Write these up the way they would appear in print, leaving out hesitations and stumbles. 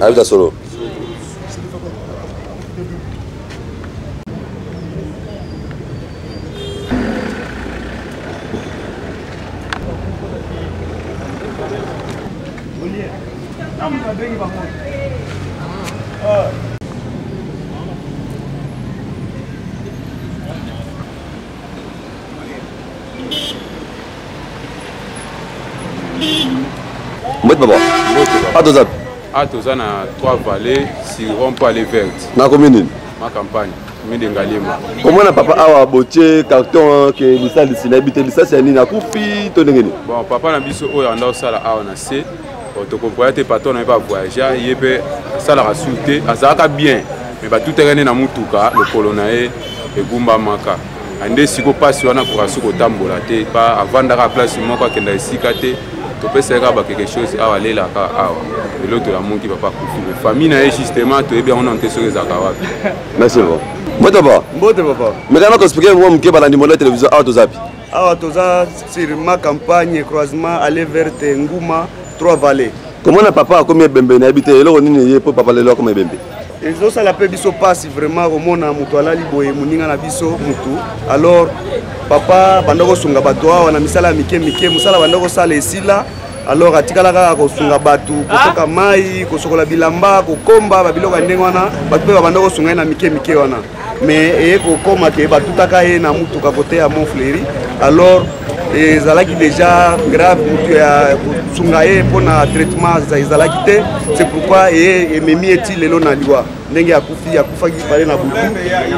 Abeta solo. Mbote papa. Mbote. Ah toza. Ah toza na trois vallées sur rond-point allée verte. Na commune nini? Ma campagne. Commune de Ngaliema. Komona papa awa botie carton ke lisalisi nayebi te lisasi ya nini akufi to ndenge nini? Bon papa na biso oyo anda osala awa na se tokompoya te patron na ye mpe avoyagea ye mpe asalaka su te azalaka bien mais batutaka nde na motuka lokolo na ye egumbamaka nde siko mpasi wana akoka su kotambola te pa avandaka place moko akenda esika te topesaki kaka ba quelque chose awa alelaka awa lelo tolamuki papa akufi mais famille na ye justement toyebi yango nano te soki ezalaka wapi. Merci papa. Mbote papa. Mbote papa. Meka na koexplike mwa moke balandi modèle télévision awa toza wapi? Awa toza sur ma campagne croisement allée verte Nguma trois vallées. Komona papa akomi ebembe nayebi te eloko nini ye mpo papa lelo akoma ebembe. Ezosala mpe biso mpasi vraiment komona moto alali boye moninga na biso motu. Alors papa banda kosunga bato awa na misala ya mike mike, mosala banda kosala esila. Alors atikala kaka kosunga bato, kotoka mai, kosokola bilamba, kokomba babiloko ya ndenge wana, bato mpe babanda kosunga ye na mike mike wana. Mais eye kokoma ke batutaka ye na mutuka kote ya Montfleury. Alors ezalaki déjà grave, mutu ya kosunga ye mpona traitement ezalaki te. C'est pourquoi eye ememi ye ti lelo na liwa ndenge akufi. Akufaki pale na butu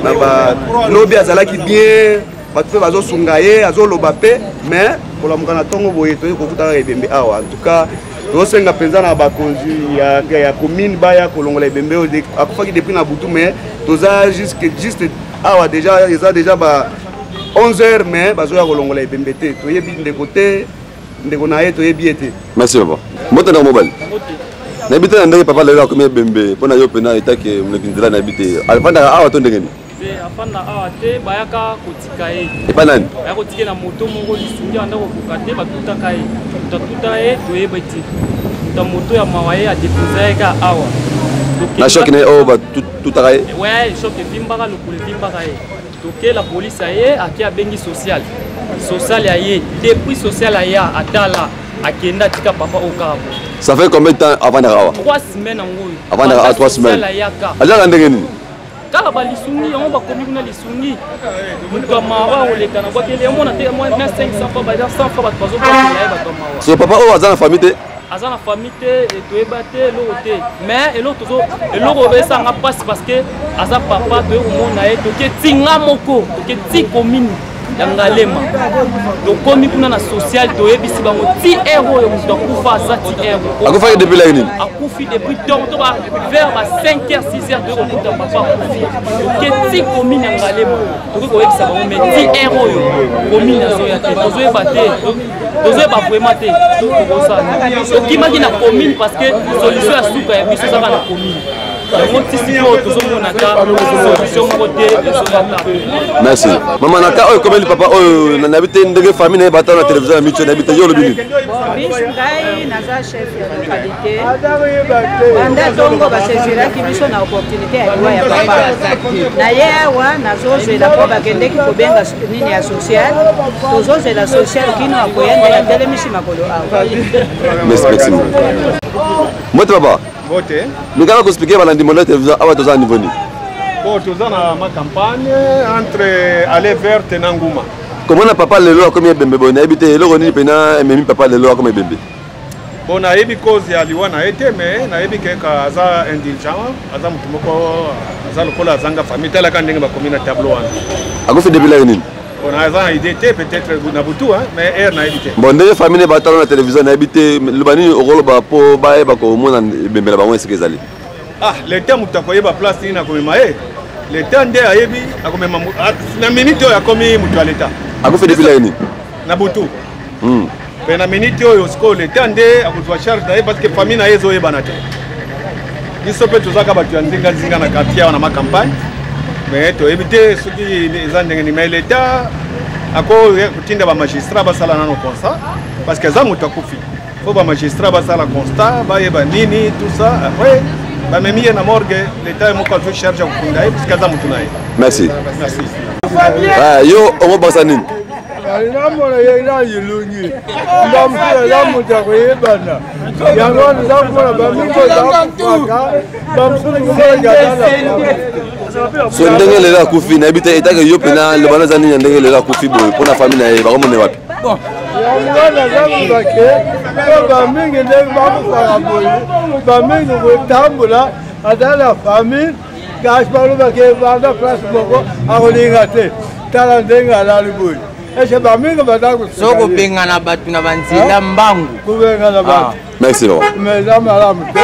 na ba lobi, azalaki bien, bato mpe bazosunga ye, azoloba mpe, mais kolamuka na ntongo boye toyei kokuta kaka ebembe awa. En tout cas tozosenga mpenza na bakonzi ya commune baya kolongola ebembe oyo. Akufaki depuis na butu, mais toza juste awa déjà, eza déjà ba 11 heures, mais bazoya kolongola ebembe te. Toyebi ndeko te, ndeko na ye toyebi ye te. Merci papa. Mbote ndeko mobali. Nayebi te na ndenge papa lelo akomi ebembe mpo na yo mpena etake moleki nzela, nayebi te afandaka awa to ndenge nini? Te, afanda awa te, bayaka kotika ye. Epa nani? Baya kotika na moto moko lisungi anda kokoka te, batutaka ye. Moto atuta ye toyeba te. Moto ya moto ya mawa ye adeposa ye kaka awa. Na choc na ye oyo batutaka ye? Ouais, choc evimbaka lokolo evimbaka ye. Toke la police aye, ake abengi social. Social ya ye, depuis social aya atala akenda atika papa oyo kaka boye. Ça fait combien de temps avandaka awa? 3 semaines yango oyo. Avandaka awa 3 semaines. Azalaka ndenge nini? Kaka balisungi yango bakomi kuna lisungi moto ya mawa akoleka na bwakeli omona te na 500 fois ba 100 fois bato bazobwakela ye bato ya mawa. So papa oyo aza na famille te? Aza na famille te, toyeba te eloko te, mais eloko tozo eloko esanga mpasi parce que aza papa, toye komona ye toke ti nga moko toke ti commune ya Ngalema, tokomi kuna na social toyebisi bango ti heure oyo moto akufa aza ti heure. Akufaki depuis laki nini? Akufi depuis ntongo to ba vers ba 5 heures 6 heures toye kokuta papa akufi. Toke ti commune ya Ngalema tokoki koyebisa bango, mais ti heure oyo commune azoya te, tozoyeba te, tozoyeba vraiment te tokosala. Tokimaki na commune parce que solution ya suka ya biso ezaka na commune yango ti sikoyo tozomona ta solution moko te ezoyaka. Merci mama. Na ka oyo ekomeli papa oyo nayebi te ndenge famille na ye bata na télévision ya micho, nayebi te yo olobi nini? Biso ngai naza chef ya localité. Banda ntongo baseziraki biso na opportunité ya liwa ya papa na ye awa, nazozela mpo bakendeki kobenga nini ya social, tozozela social kino akoya nde atelemisi makolo awa. Merci, merci. Mbote papa. Mbote. Mikala koexplike balandi modèle télévision awa toza na niveau nini? Bon, toza na ma campagne entre allée verte na Nguma. Komona papa lelo akomi ebembe boye, nayebi te eloko nini mpena ememi papa lelo akomi ebembe. Bon, nayebi cause ya liwa na ye te, mais nayebi ke aza indulgent, aza motu moko aza lokola azanga famille. Talaka ndenge bakomi na tableau wana. Akufi depuis laki nini? Bon, naza na idée te, peut-être na butu, mais heure nayebi te. Bon, ndenge famille batala na télévision, nayebi te loba nini okoloba mpo bayeba komona ebembe na bango esika ezali. Ah, leta moto akoyeba place nini akomema ye. Leta nde ayebi akomema na minute oyo akomi moto ya leta. Akufi depuis laki nini? Na butu. Mpe na minute oyo sikoyo leta nde akozwa charge na ye parce que famille na ye ezoyebana te. Biso mpe tozaka bato ya nzinganzinga na quartier awa na ma campagne, mais toyebi te soki eza ndenge nini, mais leta akotinda bamagistrat basala nano constat parce que eza moto akufi, faut bamagistrat basala constat bayeba nini tout ça après. Bamemi ye na morgue, leta ye moko azwi charge ya kokunda ye puisque aza motu na ye. Merci. Merci. Ah, yo okobakisa nini? Namona ye na elongi bamosusu aza moto ya koyebana, yango wana eza komona bamingi ozakufaka, bamosusu So ndenge lelo akufi, nayebi te etake yo mpena lobana eza nini ya ndenge lelo akufi boye mpo na famille na ye, bakomona wapi? Yango wana aza kobake po bamingi ndenge bakufaka boye, bamingi kotambola aza na famille, kasi balobaka evanda place moko akolinga te. Tala ndenge alali boye, ese bamingi baza so kobengana bato na banzela mbangu, kobengana bato. Merci papa. Mais eza malamu te.